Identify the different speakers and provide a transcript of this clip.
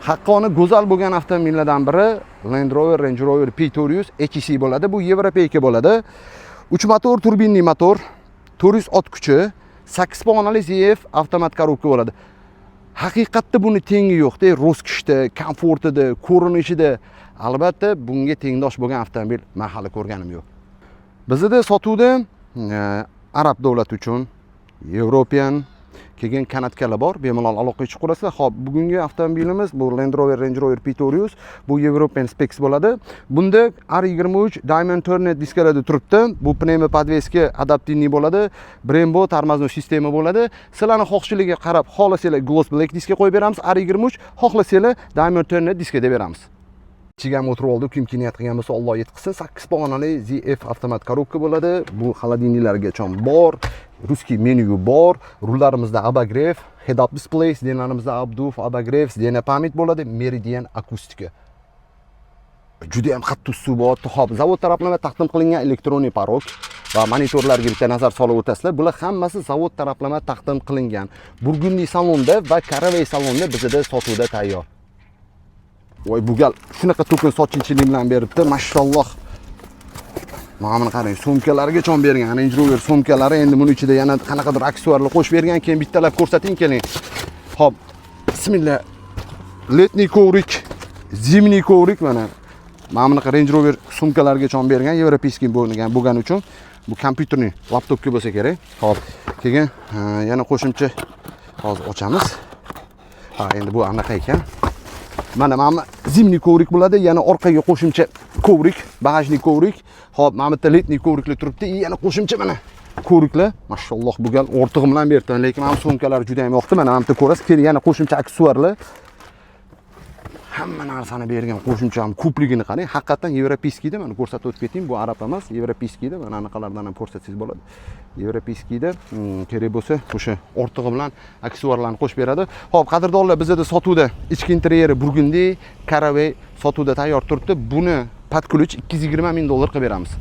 Speaker 1: Haqqoni go'zal bo'lgan avtomobillardan biri Land Rover Range Rover P400 HC bo'ladi. Bu Европейка bo'ladi. 3 motor, turbinli motor, 400 ot kuchi, 8 pog'onali ZF avtomat коробка bo'ladi. Haqiqatda buni tengi yo'qda, роскошь da, komfortida, ko'rinishida. Albatta, bunga tengdosh bo'lgan avtomobil men hali ko'rganim yo'q. Bizda sotuvda arab davlati uchun European, keyin канатка lar bor, bemalol aloqaga chiqib ko'rasizlar. Xo'p, bugungi avtomobilimiz bu Land Rover Range Rover P400, bu European Specs bo'ladi. Bunda R23 Diamond Turned diskalarda turibdi. Bu пневмо подвеска адаптивный bo'ladi. Brembo тормозной sistema bo'ladi. Sizlarning xohishligiga qarab, xohlasanglar Gloss Black diska qo'yib beramiz R23, xohlasanglar Diamond Turned diska deb beramiz. Ichiga ham o'tirib oldi. Kimki niyat qilgan bo'lsa, Alloh yetkazsin. 8 pog'onali ZF avtomat коробка bo'ladi. Bu холодильник largacha bor, русский menyu bor, rullarimizda обогрев, head up display, сиденья larimizda обдув, обогрев, сиденья память bo'ladi, Meridian akustika. Juda ham qattiq suv bo'lyapti. Xo'p, zavod taraflama taqdim qilingan электронный порог va monitorlarga bitta nazar solib o'tasizlar. Bular hammasi zavod taraflama taqdim qilingan. Burgundy salonda va Caraway salonda bizda sotuvda tayyor. Voy, bu gal shunaqa to'kin sochinchilik bilan beribdi. Mashalloh. Mana buni qarang, sumkalargacha bergan. Range Rover sumkalari, endi buni ichida yana qanaqadir aksessuarlar qo'shib bergan. Keyin bittalab ko'rsating, keling. Xo'p, bismillah. Летний коврик, зимний коврик mana. Mana bunaqa Range Rover sumkalargacha bergan, европейский bo'lgani uchun bu компьютерный laptopga bo'lsa kerak. Xo'p, keyin yana qo'shimcha hozir ochamiz. Ha, endi bu anaqa ekan. Mana bu зимний коврик bo'ladi, yana orqaga qo'shimcha коврик, багажный коврик. Xo'p, mana bu yerda летний коврик lar turibdi, и yana qo'shimcha mana коврик lar. Mashalloh, bu gal ortig'i bilan berdi, lekin mana bu sumkalar juda ham yoqdi. Mana bu yerda ko'rasiz, keyin yana qo'shimcha aksessuarlar. Hamma narsani bergan, qo'shimcha ham ko'pligini qarang. Haqiqatdan европейский da, mana ko'rsatib o'tib keting, bu arab emas, европейский da, mana anaqalardan ham ko'rsatsangiz bo'ladi. Европейский da kerak bo'lsa, o'sha ortig'i bilan aksessuarlarni qo'shib beradi. Xo'p, qadrdonlar, bizda sotuvda ichki interyeri Burgundy, Caraway sotuvda tayyor turibdi. Buni под ключ 220 ming dollar qilib beramiz.